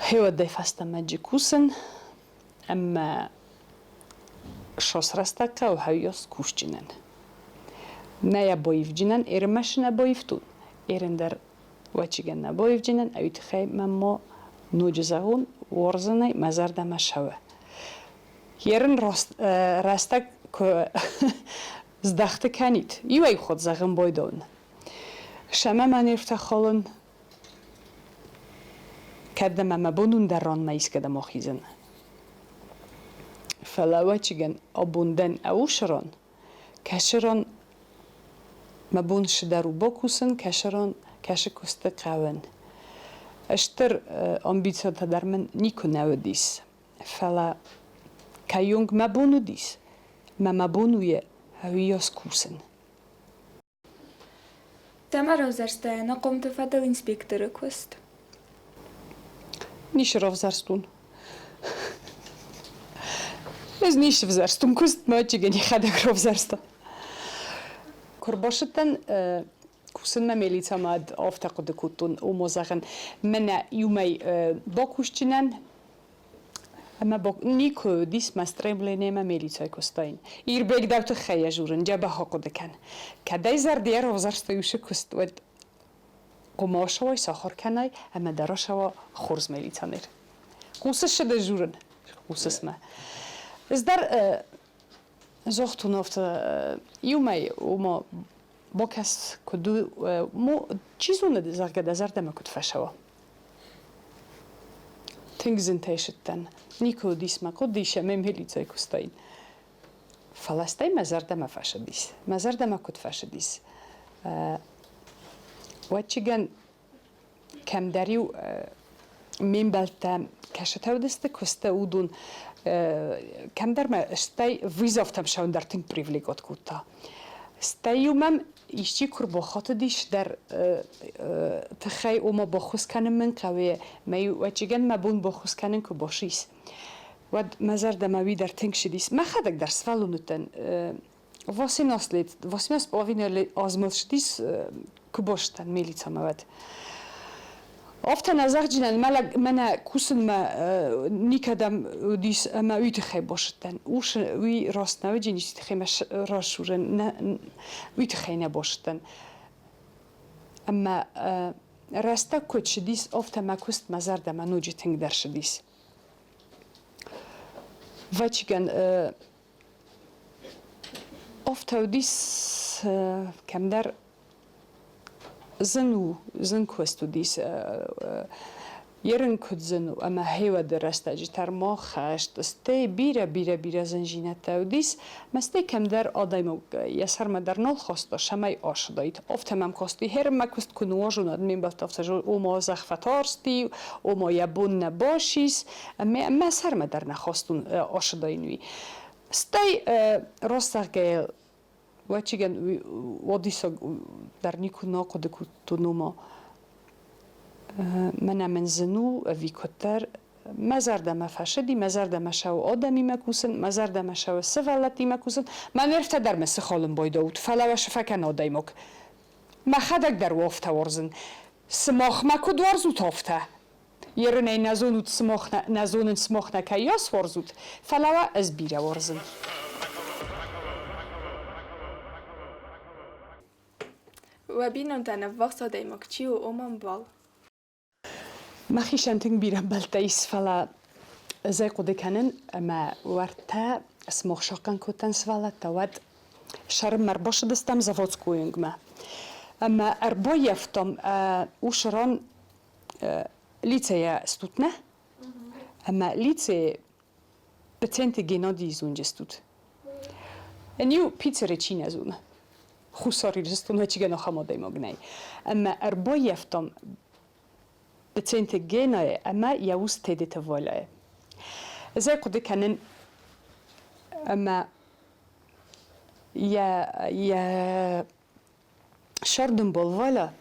Хеуӕдӕй фӕстӕмӕ джи кусун ӕмӕ сосрӕстӕг хъӕуы кусджынӕн. Нӕ йӕ боивджынӕн ӕрмӕст нӕ боивтон, ӕрӕндӕр ӕвӕццӕгӕн нӕ боивджынӕн, ӕви тыххӕй мӕм ма ноджы зӕгъон, уарзынӕй мӕ зӕрдӕмӕ цӕуы. Ерын рӕстӕг куы здӕхты кӕнид, иуӕй ход зӕгъын бойдон. Сӕмӕ мӕ не ртӕххолын, кӕд ӕмӕ мӕ бон уындӕр ранмӕ искӕдӕм ахизын. Фӕлӕ ӕвӕццӕгӕн абон дӕн ӕвусырон, кӕсырон мӕ бон цыдӕр у бакусын, кӕсырон кӕсы куысты хъӕуын. Стыр амбициотӕ дӕр мын никуы нӕ уыдис, фӕлӕ кӕйонг мӕ бон уыдис, мӕ мӕ бон у уыйас кусын. Цӕмӕ равзӕрстай ӕнахъомты фӕдыл инспекторы куыст? Ницы равзӕрстон. Ӕз ницы взӕрстон куыст, мӕ ӕвӕццӕгӕн йӕхӕдӕг равзӕрста. Куы рбацыдтӕн кусынмӕ милицӕмӕ, афтӕ хъуыды кодтон, ома зӕгъын, мӕнӕ иумӕ бакусджынӕн ӕмӕ никуы уыдис мӕ стремление мӕ милицӕй куыстаин. Ирбег дӕу тыххӕй ӕз дзурын, дзӕбӕх ахъуыды кӕн. Кӕд ӕй зӕрдийӕ равзӕрстай уыцы куыст, уӕд хъуымасӕй сахуыр кӕнай ӕмӕ дӕ рацӕуа хорз милиционер. Хъусыс ды дзурын? Хъусыс мӕ. Ӕз дӕр загътон афтӕ иумӕ, ома бакӕс, куыд у, чи зоны, зӕгъгӕ, дӕ зӕрдӕмӕ куыд фӕцӕуа. Тынг зынтӕй сыдтӕн. Никуы уыдис мӕ хъуыды ис ӕмӕ милицӕйы куыстаин. Фӕлӕ стӕй мӕ зӕрдӕмӕ фӕцыдис. Мӕ зӕрдӕмӕ куыд фӕцыдис? Уӕдчигӕн кӕмдӕр-иу ме мбӕлттӕ кӕсытӕ уыдысты, куысты уыдон кӕмдӕр мӕ стӕй вызовтӕм сӕуын дӕр тынг привлекот кодта. Стӕй-иу мӕм исчи куы рбахатыдис дӕр тыххӕй, ома баххуыс кӕнын мын хъӕуы, мӕ-иу ӕвӕццӕгӕн мӕ бон баххуыс кӕнын куы бацис, уӕд мӕ зӕрдӕмӕ уый дӕр тынг ссыдис. Мӕхӕдӕг дӕр сывӕллон уыдтӕн. 18 лет, 18,5 азмӕ ссыдис, куы базыдтӕн милицӕмӕ, уӕд. Афтӕ нӕ зӕгъджынӕн, мӕнӕ кусынмӕ никӕдӕм уыдис ӕмӕ уый тыххӕй базыдтӕн. Ус уый раст нӕ уыди, ницы тыххӕй мӕ расурын, уый тыххӕй нӕ базыдтӕн. Ӕмӕ рӕстӕг куыд цыдис, афтӕ мӕ куыст мӕ зӕрдӕмӕ ноджы тынгдӕр цыдис. Вӕццӕгӕн, афтӕ уыдис кӕмдӕр зын у, зын куыст уыдис. Ерын куыд зын у, ӕмӕ хеуӕды рӕстӕджы тӕрма хӕст, стӕй бирӕ-бирӕ-бирӕ зынзинӕдтӕ уыдис, ӕмӕ стӕй кӕмдӕр адӕймаг йӕ сӕрмӕ дӕр нал хаста, цӕмӕй ацыдаид. Афтӕ мӕм касти, хӕрынмӕ куыст куы ныуазон, уӕд ме мбӕлттӕ афтӕ зӕгъой, ома зӕхх фӕтарсти, ома йӕ бон нӕ бацис, ӕмӕ мӕ сӕрмӕ дӕр нӕ хастон ацыдаин уый. Стӕй раст зӕгъгӕйӕ, Ӕвӕццӕгӕн, уадиссаг дӕр никуы нӕ хъуыды кодтон, ома мӕнӕ мын зын у ӕви куыддӕр. Мӕ зӕрдӕмӕ фӕцыди, мӕ зӕрдӕмӕ цӕуы адӕмимӕ кусын, мӕ зӕрдӕмӕ цӕуы сывӕллӕттимӕ кусын. Мӕ нервтӕ дӕр мӕ сыхалын байдауд, фӕлӕ уӕ цы фӕкӕна адӕймаг? Мӕхӕдӕг дӕр уӕ афтӕ уарзын. Сымахмӕ куыд уарзут, афтӕ. Ерынӕй нӕ зонут, сымах нӕ зонын, сымах нӕ кӕйас уарзут, фӕлӕ уӕ ӕз бирӕ уарзын. Уӕ бинонтӕн ӕввахс адӕймаг чи у, уымӕ ӕмбал. Мӕхицӕн тынг бирӕ ӕмбӕлттӕ ис, фӕлӕ ӕз ӕй хъуыды кӕнын, ӕмӕ уӕртӕ сымах сахъхъӕн кодтан сывӕллӕттӕ, уӕд сӕрмӕ ӕрбацыдыстӕм заводскойы уынгмӕ. Ӕмӕ ӕрбаййӕфтам уыцы ран лицейӕ стут нӕ? Ӕмӕ лицейы Пациенты Геннадийы зонджы стут. Ӕниу Питеры чи нӕ зоны? Хуссар Ирыстонмӕ чи ахӕм адӕймаг нӕй. Ӕмӕ ӕрбаййӕфтам пациенты Генайы ӕмӕ йӕ ус Тедеты Валяйы. Ӕз ӕй хъуыды кӕнын, ӕмӕ йӕ йӕ Сӕрдынбол Валя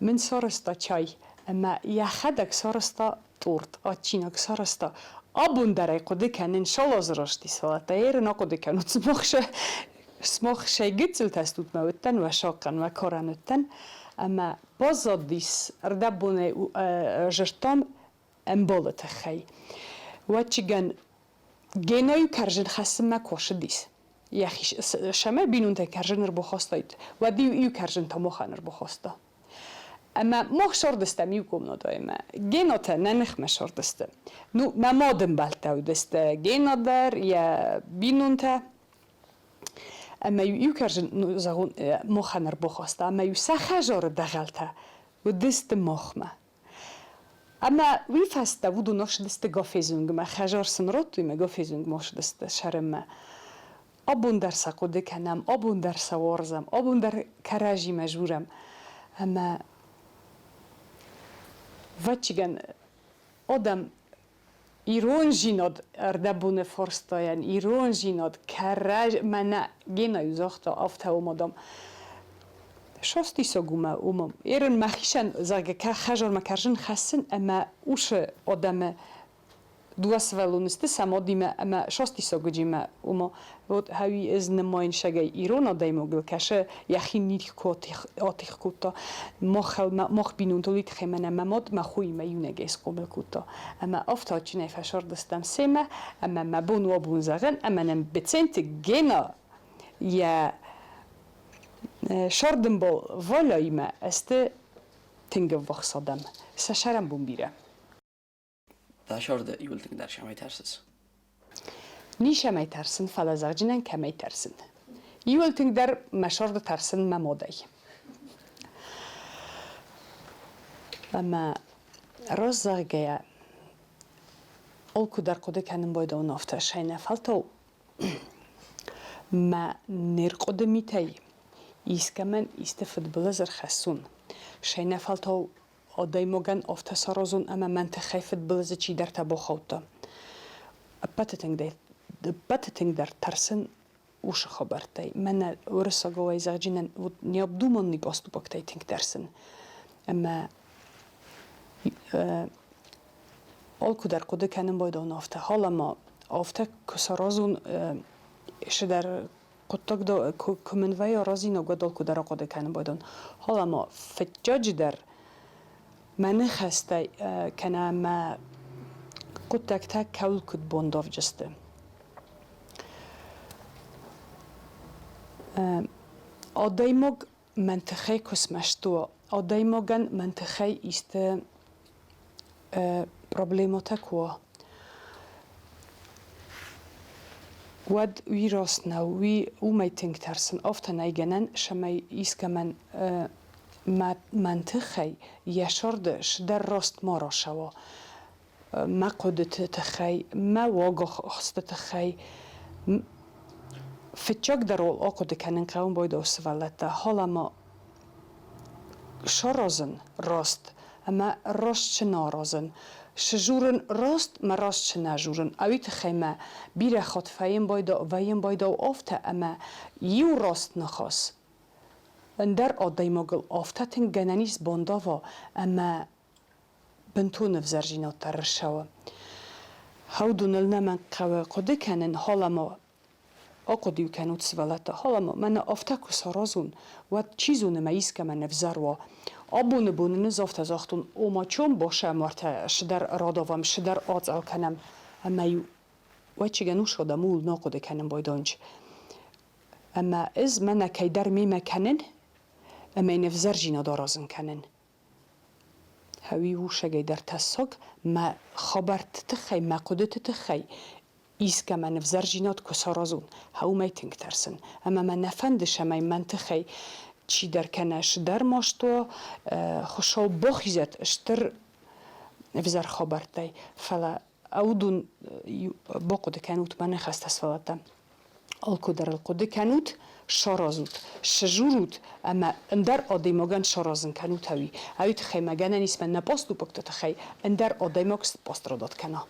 мын сарӕзта чай ӕмӕ йӕхӕдӕг сарӕзта торт, адджинаг сарӕзта. Абон дӕр ӕй хъуыды кӕнын, Шалазы рӕзти салаттӕ, ерын ахъуыды кӕнут, сымах сӕ гыццылтӕ стут мӕ уыдтӕн, уӕ сахъхъӕн, уӕ карӕн уыдтӕн. Ӕмӕ баззадис ӕрдӕбонӕй зырдтам ӕмбалы тыххӕй. Ӕвӕццӕгӕн, Генойы кӕрзын хӕссынмӕ куы ссыдис, йӕхи сӕмӕ бинонтӕ кӕрзын ӕрбахастаид, уӕд-иу иу кӕрзын та махӕн ӕрбахаста. Ӕмӕ мах сардыстӕм иу комнатӕимӕ. Генотӕ нӕ ныхмӕ сардысты. Ну, мӕ мады ӕмбӕлттӕ уыдысты Гена дӕр, йӕ бинонтӕ. Ӕмӕ-иу иу кӕрзын, ну, зӕгъон, махӕн ӕрбахаста, ӕмӕ-иу сӕ хӕдзары дӕгъӕлтӕ уыдысты махмӕ. Ӕмӕ уый фӕстӕ уыдон ӕрцыдысты Гафезунгмӕ, хӕдзар сын радтой ӕмӕ Гафезунгмӕ ӕрцыдысты цӕрынмӕ. Абон дӕр сӕ хъуыды кӕнӕм, абон дӕр сӕ уарзӕм, абон дӕр кӕрӕдзимӕ дзурӕм. Ӕмӕ, ӕвӕццӕгӕн, адӕм ирондзинад ӕрдӕбоны фарстайӕн, ирондзинад кӕрӕдзи, мӕнӕ Гена-иу загъта, афтӕ уым адӕм. Состисог у мӕ уымӕ. Ерын мӕхицӕн, зӕгъгӕ, хӕзармӕ кӕрзын хӕссын ӕмӕ усы адӕмы дыууӕ сывӕллоны сты сӕ мадимӕ ӕмӕ состисогыджимӕ уымӕ. Вот хӕуи ӕз нымайын сӕгӕй ирон адӕймагыл кӕсы йӕхи нирх куы атигъ кодта. Махыл, мах бинонтыл уый тыххӕй мӕнӕ мӕ мад мӕ хоимӕ иунӕгӕй схъомыл кодта. Ӕмӕ афтӕ адджынӕй фӕсардыстӕм семӕ, ӕмӕ мӕ бон у абон зӕгъын, ӕмӕ нӕм Беценты Гена йӕ Сӕрдымбал Валяимӕ сты тынг ӕввахс адӕм, сӕ сӕрӕнбон бирӕ. Дӕ сӕрды иуыл тынгдӕр цӕмӕй тӕрсыс? Ницӕмӕй тӕрсын, фӕлӕ зӕгъджынӕн кӕмӕй тӕрсын. Иуыл тынгдӕр мӕ сӕрды тӕрсын мӕ модӕй. Ӕмӕ раст зӕгъгӕйӕ, алкуыдӕр хъуыды кӕнын байдайон афтӕ, сӕйнӕфӕлтау Мӕ не рхъуыды митӕй искӕмӕн исты фыдбылыз ӕрхӕссон, сӕйнӕфӕлтау адӕймагӕн афтӕ саразон ӕмӕ мӕн тыххӕй фыдбылызы чидӕртӕ бахаудта. Ӕппӕты тынгдӕр, ӕппӕты тынгдӕр тӕрсын уыцы хабӕрттӕй. Мӕнӕ уырыссагау зӕгъджынӕн вот необдуманный поступоктӕй тынг тӕрсын. Ӕмӕ алкуыдӕр хъуыды кӕнын байдайон афтӕ, халӕ-ма афтӕ куы саразон цыдӕр хъуыддаг куы мын вӕййа аразинаг, уӕд алкуыдӕр ахъуыды кӕнын байдайон. Халӕ-ма фыццаджыдӕр мӕ ныхӕстӕ кӕнӕ мӕ хъуыддӕгтӕ кӕуыл куыд бандавджысты. Адӕймаг мӕн тыххӕй куы смӕсты уа, адӕймагӕн мӕн тыххӕй исты проблемӕтӕ куы уа, уӕд уый раст нӕу, уый уымӕй тынг тӕрсын. Афтӕ нӕй гӕнӕн, цӕмӕй искӕмӕн мӕн тыххӕй йӕ сӕрды цыдӕр раст ма рацӕуа. Мӕ хъуыдыты тыххӕй, мӕ уагахасты тыххӕй. Фыццагдӕр уал ахъуыды кӕнын хъӕуы байдау сывӕллӕттӕ, халӕ-ма саразын раст ӕмӕ раст цы нӕ аразын. Цы журын раст мӕ раст цы нӕ журын, ауый тыххӕй мӕ бирӕ хатт фӕйын байдау афтӕ, ӕмӕ иу раст ныхас ӕндӕр адӕймагыл афтӕ тынг гӕнӕн ис бандава, ӕмӕ бынтон ӕвзӕрдзинад дӕр ӕрцӕуы. Хӕудуныл нӕмӕнг хъӕуы хъуыды кӕнын, халамо ахъуыды кӕнут сывӕллӕттӕ, халамо мӕнӕ афтӕ куы саразон, уӕд чи зоны мӕ искӕмӕн ӕвзӕр уа. Абоны бон ын ӕз афтӕ загътон, ома чом босӕм уартӕ цыдӕр радавӕм, цыдӕр ацъӕл кӕнӕм. Ӕмӕ-иу уӕччигӕн ус адӕм ууыл нӕ хъуыды кӕнын байдайынц. Ӕмӕ ӕз мӕнӕ кӕйдӕр мемӕ кӕнын ӕмӕ йын ӕвзӕрдзинад аразын кӕнын. Хӕуи усӕгӕй дӕр тӕссаг, мӕ хабӕртты тыххӕй, мӕ хъуыдыты тыххӕй искӕмӕн ӕвзӕрдзинад куы саразон, уымӕй тынг тӕрсын. Ӕмӕ мӕ нӕ фӕнды, цӕмӕй мӕн тыххӕй чидӕр кӕнӕ цыдӕр маст уа, Хуыцау бахизӕд стыр ӕвзӕр хабӕрттӕй, фӕлӕ уыдон бахъуыды кӕнут мӕ ныхӕстӕ сывӕллӕттӕ. Алкуыдӕр ыл хъуыды кӕнут, саразут, сжурут ӕмӕ ӕндӕр адӕймагӕн саразын кӕнут ӕви. Ӕви тыххӕй мӕ гӕнӕн ис мӕ нӕ поступокты тыххӕй ӕндӕр адӕймаг пострадат кӕна.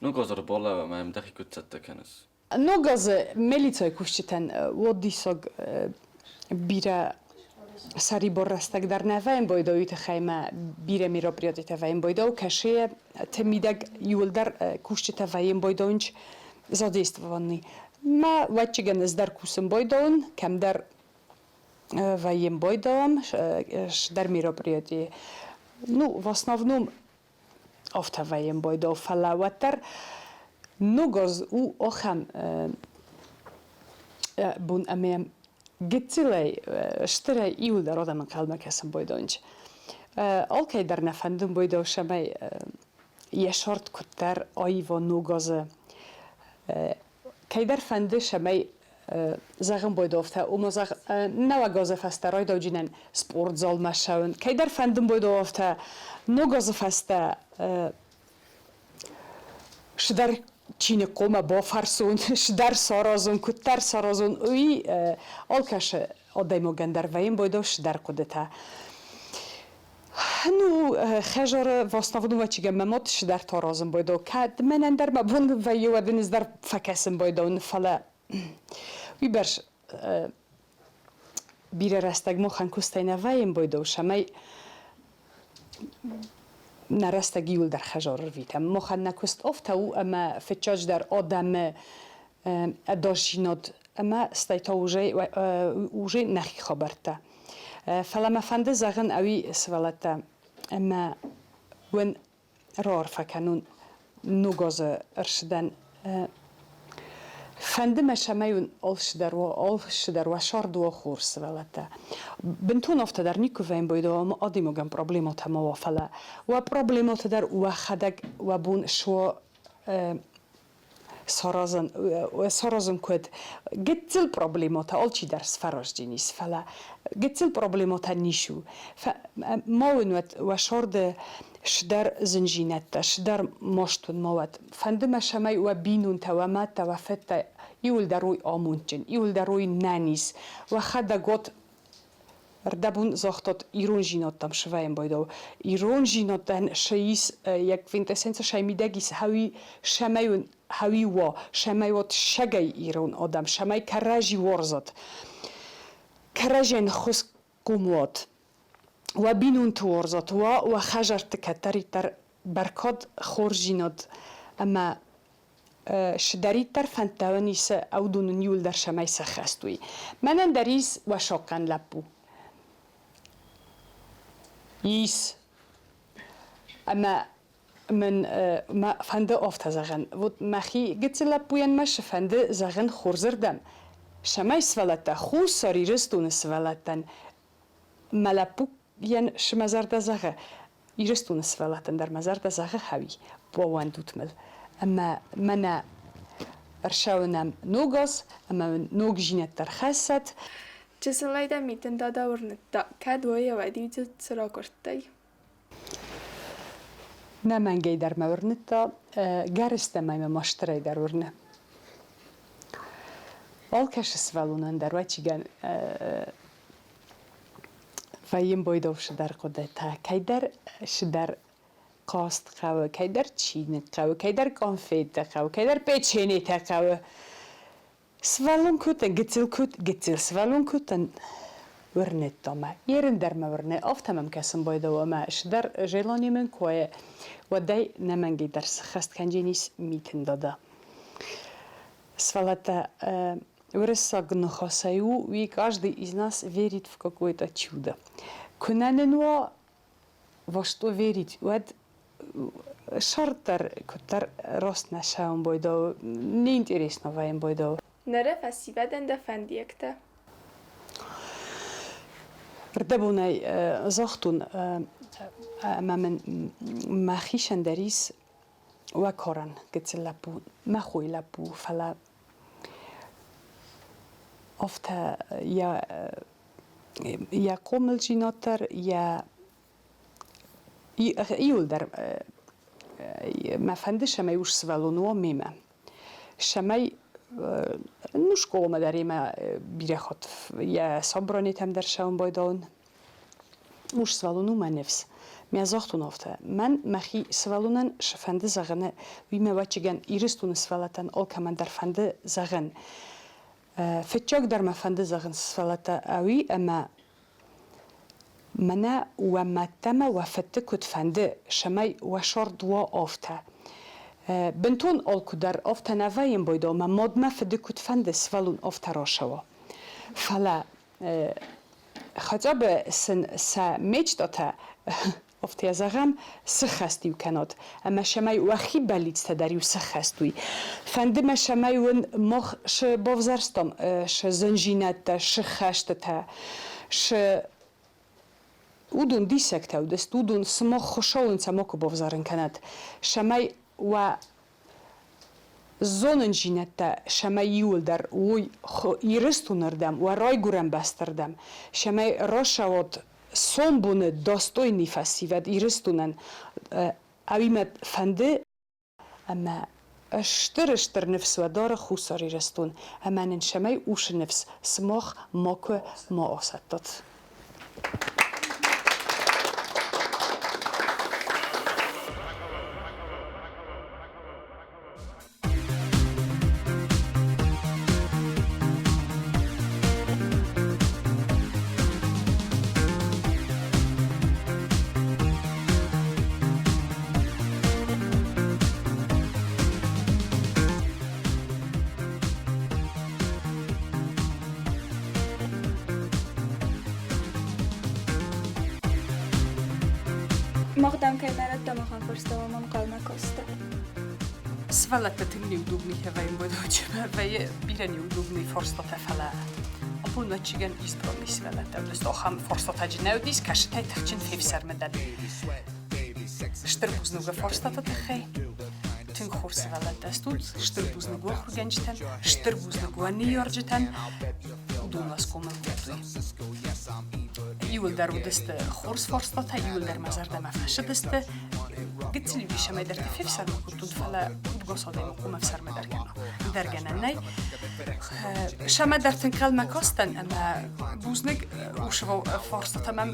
Ног аз ӕрбалӕууа ӕмӕ йӕм дӕхи куыд цӕттӕ кӕныс? Ног азы милицӕйы кусджытӕн уодисаг бирӕ сӕрибар рӕстӕг дӕр нӕ вӕййы байдауы тыххӕй ӕмӕ бирӕ мероприятитӕ вӕййы байдауы, кӕсыйӕ ты мидӕг иуылдӕр кусджытӕ вӕййы байдауынч задействованный. Мӕ вӕччыгӕн ӕз дӕр кусын байдауын, кӕмдӕр вӕййӕм байдауӕм, дӕр мероприятийы. Ну, в основном афтӕ вӕййӕм байдау, фӕлӕ уӕддӕр ног аз у ахӕм бон ӕмӕ гыццылӕй, стырӕй иуылдӕр адӕм ӕнхъӕлмӕ кӕсын байдайынц. Алкӕй дӕр нӕ фӕндын байдау, цӕмӕй йӕ сӕрд куыддӕр аива ног азы. Кӕйдӕр фӕнды, цӕмӕй зӕгъын байдовтӕ, уымӕ зӕгъ, нӕуӕг азы фӕстӕ райдауджынӕн спортзалмӕ ссӕуын. Кӕйдӕр фӕндын байдовтӕ ног азы фӕстӕ цыдӕр чиныг хъуамӕ бафӕрсон, цыдӕр саразон, куыддӕр саразон, уый алкӕцы адӕймагӕн дӕр вӕййын байдов цыдӕр хъуыдытӕ. Ну, хӕзары в основном мӕ мад цыдӕр аразын байдау. Кӕд мӕнӕн дӕр мӕ бон вӕййы, уӕд ын ӕз дӕр фӕкӕсын байдауын, фӕлӕ уый бӕрц. Бирӕ рӕстӕг махӕн кустӕй нӕ вӕййӕм бойдау, цӕмӕй нӕ рӕстӕг иуылдӕр хӕзар ӕрвитӕм. Махӕн нӕ куыст афтӕ у, ӕмӕ фыццаджыдӕр адӕмы ӕдасдзинад ӕмӕ стӕй та уже нӕхи хабӕрттӕ. Фӕлӕ мӕ фӕнды зӕгъын ӕви сывӕллӕттӕ ӕмӕ уын раарфӕ кӕнун ног азы ӕрцыдӕн. Фӕнды мӕ, цӕмӕй уын алцыдӕр уа, алцыдӕр уа сӕрд уа хорз сывӕллӕттӕ. Бынтон афтӕ дӕр никуы вӕййын бойдӕ ӕмӕ адӕймагӕн проблемӕтӕ ма уа, фӕлӕ уӕ проблемӕтӕ дӕр уӕхӕдӕг уӕ бон суа саразын, саразын куыд гыццыл проблемӕтӕ алчидӕр сфӕраздзӕнис, фӕлӕ гыццыл проблемӕтӕ ницы у. Ма уын уӕд уӕ сӕрды сдӕр зындзинӕдтӕ, сдӕр маст уын ма уӕд. Фӕнды мӕ, цӕмӕй уӕ бинонтӕ, уӕ мадтӕ, уӕ фыдтӕ иуылдӕр уой амондджын, иуылдӕр уой нӕниз, уӕхӕдӕг уот Рдӕбун загътат иронзийнӕдтӕм сывӕйӕн байдау. Иронзийнӕдтӕн сӕ ис йӕ квинтэссенци сӕ мидӕг ис хӕуи сӕмӕй хӕуи уа, сӕмӕй уот сӕгӕй ирон адӕм, сӕмӕй кӕрӕдзи уарзат, кӕрӕдзийӕн ӕнхус ком уат. Уӕ бинонты уарзат, уа уӕ хӕдзӕртты кӕддӕриддӕр бӕркад хорздзинад ӕмӕ Цыдӕриддӕр фӕндтӕ уын ис, уыдон уын иуылдӕр цӕмӕй сӕххӕст уой. Мӕнӕн дӕр ис уӕсохъхъан лӕппу. Ис. Ӕмӕ мын мӕ фӕнды афтӕ зӕгъын. Вот мӕхи гыццыл лӕппуйӕн мӕ цы фӕнды зӕгъын хорзырдӕм, цӕмӕй сывӕллӕттӕ Хуссар Ирыстоны сывӕллӕттӕн мӕ лӕппуйӕн цы мӕ зӕрдӕ зӕгъы, Ирыстоны сывӕллӕттӕн дӕр мӕ зӕрдӕ зӕгъы хӕуи, баууӕндут мыл. Ӕмӕ мӕнӕ ӕрцӕуынӕм ног аз ӕмӕ уын ногдзинӕдтӕ рхӕссӕд. Чысылӕй дӕ Митын дада уырныдта, кӕд уой ӕвӕдиудзы цы ракуырдтай? Нӕ мӕнгӕй дӕр мӕ уырныдта, гӕрыстӕмӕй мӕ ма стырӕй дӕр уырны. Алкӕсы сывӕллонӕн дӕр уӕчигӕн Вӕййын бойдов цыдӕр хъуыдытӕ, кӕйдӕр цыдӕр хъаст хъӕуы, кӕйдӕр чиныг хъӕуы, кӕйдӕр къонфеттӕ хъӕуы, кӕйдӕр печенетӕ хъӕуы. Сывӕллон куыд гыццыл куыд гыццыл сывӕллон куыд уырныдта мӕ. Ерын дӕр мӕ уырны, афтӕ мӕм кӕсын байдыдта ӕмӕ цыдӕр желание мын куы уӕдӕй нӕмӕнгӕй дӕр сыххӕст кӕндженис Митын дада. Сывӕллӕттӕ Уырыссаг ныхасӕй у, уый каждый из нас верит в какое-то чудо. Куы нӕ нын уа во что верить, уӕд сӕрд дӕр куыддӕр раст нӕ сӕуын байдауы, неинтересно вӕййын байдауы. Ныры фӕсивӕдӕн дӕ фӕндиӕгтӕ? Рдӕбонӕй загътон, ӕмӕ мын мӕхицӕн дӕр ис уӕ карӕн гыццыл лӕппу, мӕ хойы лӕппу, фӕлӕ афтӕ йӕ йӕ хъомылдзинад дӕр, йӕ иуылдӕр мӕ фӕнды, цӕмӕй ус сывӕллон уа мемӕ. Цӕмӕй ну скъоламӕ дӕр йемӕ бирӕ хатт йӕ собранитӕм дӕр цӕуын байдауын. Ус сывӕллон у мӕ ныфс. Мӕ загътон афтӕ: мӕн мӕхи сывӕллонӕн цы фӕнды зӕгъыны, уый мӕ ӕвӕццӕгӕн Ирыстоны сывӕллӕттӕн алкӕмӕн дӕр фӕнды зӕгъын. Фыццаг дӕр мӕ фӕнды зӕгъын сывӕллӕттӕ ӕви ӕмӕ мӕнӕ уӕ мӕдтӕ мӕ уӕ фыдты куыд фӕнды, цӕмӕй уӕ сӕрд уа афтӕ. Бынтон алкуыдӕр афтӕ нӕ вӕййын байдау, мӕ мад мӕ фыды куыд фӕнды, сывӕллон афтӕ рацӕуа. Фӕлӕ Хотя бы сын сӕ мечтатӕ, афтӕ зӕгъӕм, сыххӕст-иу кӕнат, ӕмӕ цӕмӕй уӕхи бӕллицтӕ дӕр-иу сыххӕст уой. Фӕнды мӕ, цӕмӕй уын мах цы бавзӕрстам, цы зындзинӕдтӕ, цы хӕстытӕ, цы уыдон диссӕгтӕ уыдысты, уыдон сымах Хуыцауӕн сӕ макуы бавзарын кӕнат, цӕмӕй уӕ Зонындзинӕдтӕ цӕмӕй иуылдӕр уой Ирыстонырдӕм, уӕ райгуырӕн бӕстырдӕм, цӕмӕй рацӕуат сомбоны достойный фӕсивӕд Ирыстонӕн, ӕви мӕ фӕнды, ӕмӕ стыр-стыр ныфс уӕ дары Хуссар Ирыстон, ӕмӕ нын цӕмӕй уыцы ныфс сымах макуы ма асӕттат. Мах дӕм кӕй нӕ радтам, ахӕм фарстамӕ ма ӕнхъӕлмӕ кастӕ. Сывӕллӕттӕ тынг неудобныйтӕ вӕййын бирӕ неудобный фарстатӕ, фӕлӕ абон ӕвӕццӕгӕн избранный сывӕллӕттӕ уыдысты ахӕм фарстатӕджы нӕ уыдис, кӕсытӕй тыхджын фефсӕрмы дӕн. Стыр бузныг уӕ фарстаты тыххӕй. Тынг хорз сывӕллӕттӕ стут, стыр бузныг уӕ ахуыргӕнджытӕн, стыр бузныг уӕ ныййарджытӕн. Уыдон уӕ схъомыл кодтой. Иуылдӕр уыдысты хорз фарстатӕ, иуылдӕр мӕ зӕрдӕмӕ фӕцыдысты. Гыццыл иу исӕмӕйдӕрты фефсӕрмы кодтон, фӕлӕ удгос адӕймаг хъуамӕ ӕфсӕрмы дӕр кӕна. Ӕндӕр гӕнӕн нӕй. Сӕмӕдӕрты ӕнхъӕлмӕ кастӕн ӕмӕ бузныг усывау фарстатӕ мӕм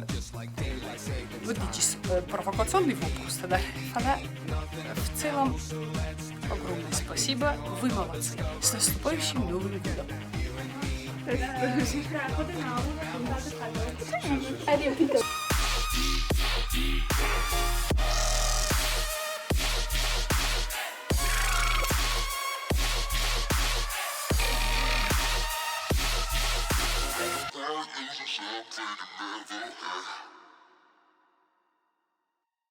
уыдис провокационный вопросы дӕр, фӕлӕ в целом огромное спасибо, вы молодцы. С наступающим Новым годом!